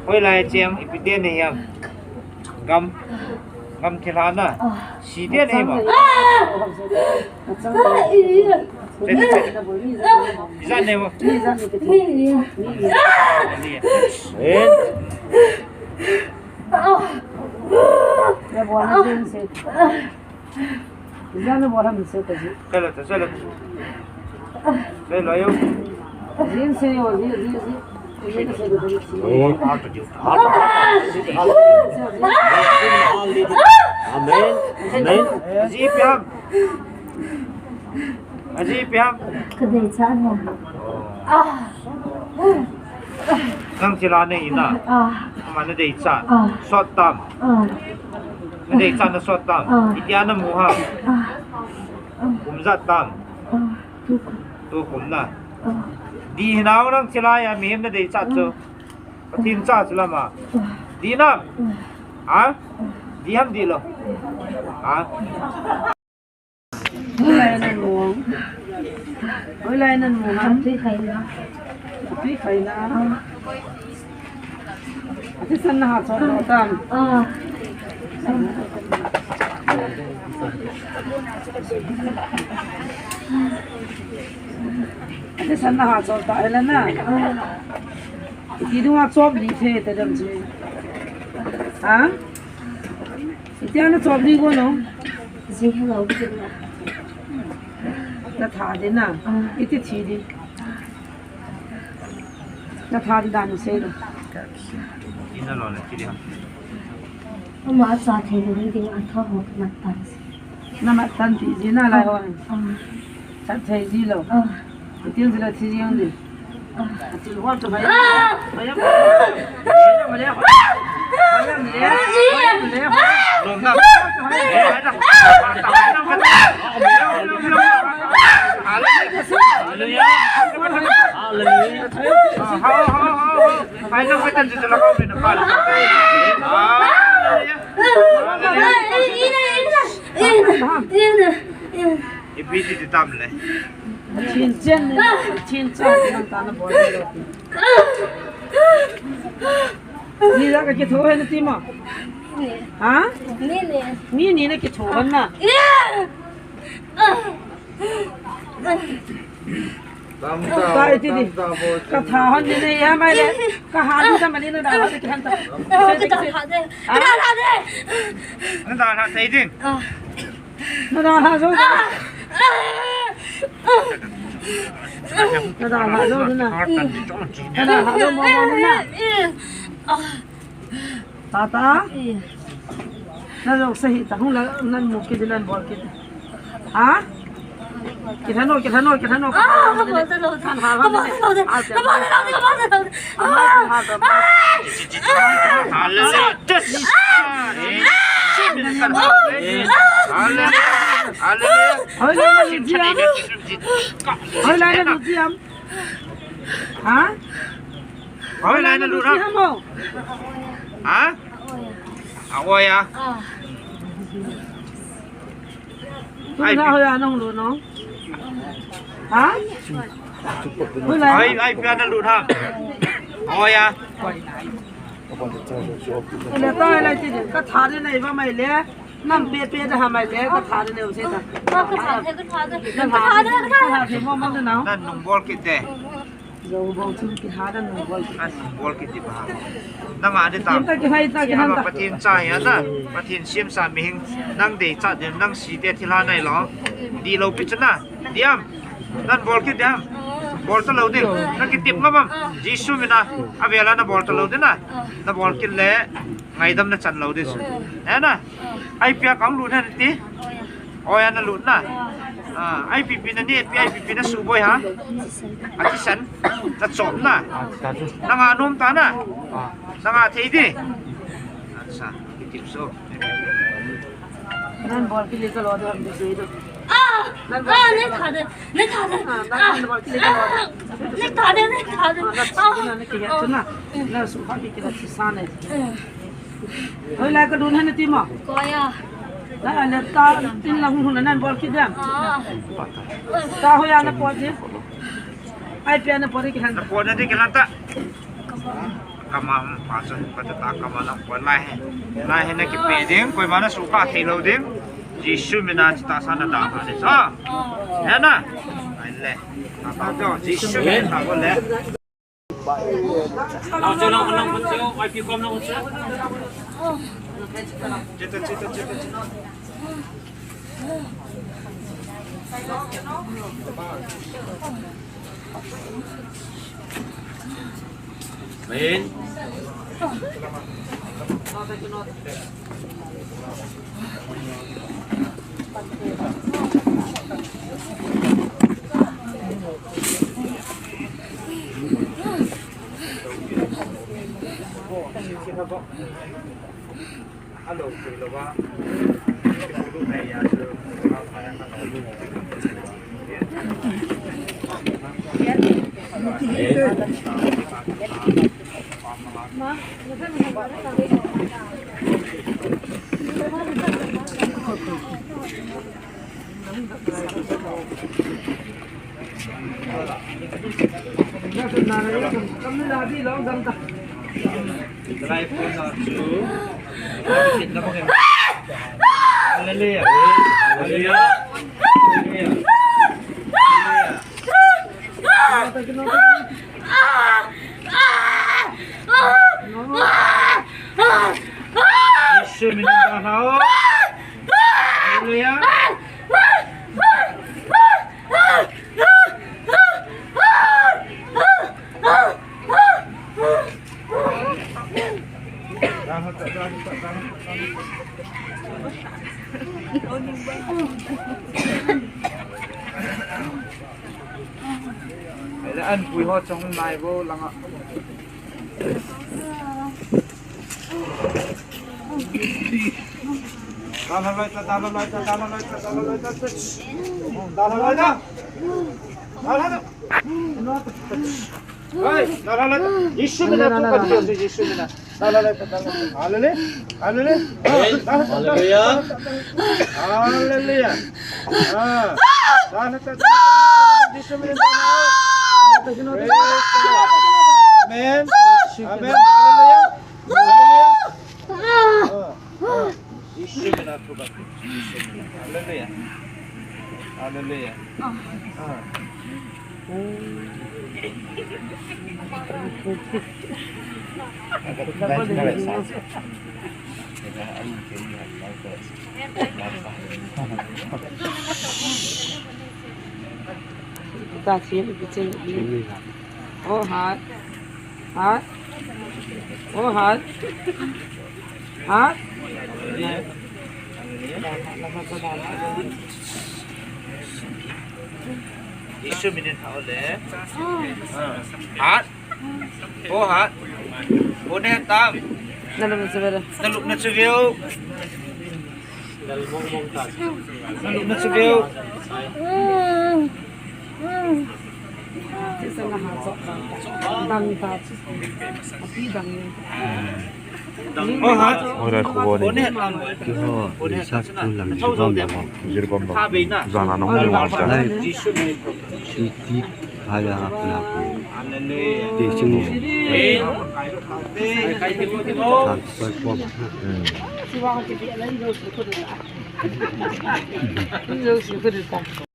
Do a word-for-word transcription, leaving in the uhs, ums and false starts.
Hoilai chem, ipi te nei ham? Gam, gam thilha na. Si te nei mo? Te, te, te. Ijat nei mo? Eh? Chalo, chalo. Chalo, yo. Amen. Amen. Ji ipi ham? Aji ipi ham? Ka deichat na. Nang thilha nei na. Ah. Ama na deichat. Ah. Sot tam. Ah. Na deichat na sot tam. Ah. Itia na mu ham? Ah. Kum ijat tam? Ah. Tukum. Tukum na. Ah. Di hinau nang thilha a mihem na deichat chu. Ah. Pathen cha chu lama. Ah. Di nam? Ah. Ha? Di ham di lou? Ha? Hoilai nan mu? Hoilai nan mu ham? Atui khaina. Atui khaina. Athisan na ha chot lou tam? Ah. Athisan na ha chot ta hela na. Ah. Iti dunga chop li the ta dem ji. Ha? Itia na chop li go no? Ji hello kit na. Na tha de na. Ah. Iti thi di. Na tha di dan sei lo. Ina lo na kit di ha. Ama cha thei lo ding a tha ho na tan. Na mat tan ti ji na lai ho. Ah. Chat thei ji lou. Ah. Itin ji la thi ji ang di. Ah. Ati lo to mai. Ah. Mai. Mai. Mai. Mai. Mai. Mai. Hallelujah. Hallelujah. Hallelujah. Hallelujah. Hallelujah. Ipi ti ti tam le. Chin chen, chin chen, chin chen, chin chen, chin chen. Ni la ka kitho hai na ti ma? Ha? Ni ni. Ni ni na kitho hai na. Tam ta, tam ta, tam ta, bo. Ka tha han ni ne ya mai le. Ka han ni ta ma ni na da ha te ki han ta. Ka da ha de. Ka da ha de. Na da ha thei ding. Ah. Na da ha zo. Ah. Na da ha zo na. Na da ha zo mo mo na. Ah. Tata? Eh. Na jong sahi ta hung la, nan mu kit, nan bol kit. Ha? Kit hano, kit hano, kit hano. Ah, ka bol ta lou. Ka bol ta lou. Ka bol ta lou. Ka bol ta lou. Hallelujah. Hallelujah. Hallelujah. Hoilai na lut diam. Hoilai na lut diam. Ha? Hoilai na lut diam. Ha? A-oi a. Ai, pi. Hoilai na lut no. Ha? Hoilai. Ai, ai, pi na lut ha. A-oi a. Hoilai ta, hoilai ti din. Ka tha din na i va mai le. Nam pe pe da ha mai le, ka tha da neu se ta. Ka tha da, ka tha da. Ka tha da, ka tha da. Ka tha da mo mo da nau. Nan nung bol kit de. Zo bol chu ki tha da nung bol kit. Nan nung bol kit di ba. Nang a di ta. Kim ta ki hai ta ki han ta. Pathen cha ya na. Pathen siam sa mi hing. Nang dei cha de nang si te thilha nai lo. Di lo pi cha na. Diam. Nan bol kit diam. Bol ta lo ding. Na kitip ngam am. Jesu mina. A vela na bol ta lo ding na. Na bol kit le. Ngaidam na chan lo ding chu. He na? Ai pia kang lut hen ti? Oi, ana lut na. Ah, ai pipi na ni, pi ai pipi na suboi ha? A thisan. Na chop na. Nanga nom ta na. Nanga thei di. Acha, kitip so. Nan bol kit le ka lo de ham de se do. Ah! Nan bol kit le. Ah, ne tha de, ne tha de. Ah, nan bol kit le ka lo de. Ne tha de, ne tha de. Ah, na ki ya tu na. Na su kha ki ki la sa ne. Hoilai ka dun hana ti mo? Ko ya. Na le ta tin la hun hun nan bol kit diam. Ah. Ta hoiya na po ji. Ai pia na po ki han. Na po na di ki han ta. Kama, um, pa chu, pa chu ta kama na pon lai he. Lai he na kipe ding, koima na suhkhah thei lou ding. Jesu mina chu tahsa na da ha le sa. He na. Ai le. Ta ta jo, Jesu mina ta ko le. Nau chu nau, nau chu, ai pi kom nau chu. Chita, chita, chita, chita. Amen. Hallelujah. Hallelujah. Hallelujah. Jesu mina ta hao. Hallelujah. Ele an pui ho chong nai bo langa. Dalha loi ta, dalha loi ta, dalha loi ta, dalha loi ta. Dalha loi ta. Dalha loi ta. Hei, dalha loi ta. Jesu mina tu ka dia, Jesu mina. Dalha loi ta, dalha loi ta. Hallelujah. Hallelujah. Hallelujah. Hallelujah. Ah. Dalha ta, dalha ta. Jesu mina, dalha. Praise the Lord. Amen. Amen. Hallelujah. Hallelujah. Ah, ah. Jesu mina tu ka. Jesu mina. Hallelujah. Hallelujah. Ah. Ta chi, ta chi. Oh, hat. Hat. Oh, hat. Hat. Jesu mina ta le. Hat. Oh, hat. Oh, ne tam. Na lupna chu veu. Na lupna chu veu. Na lupna chu veu. Oh, hat. Ora ko ne. Kiho, isa tu lang jibam bam. Jibam bam. Jana no mo ta. Lai. Siti. Haya, haya. Hallelujah. Ti sini. Amen. Tan soi pom. Hmm.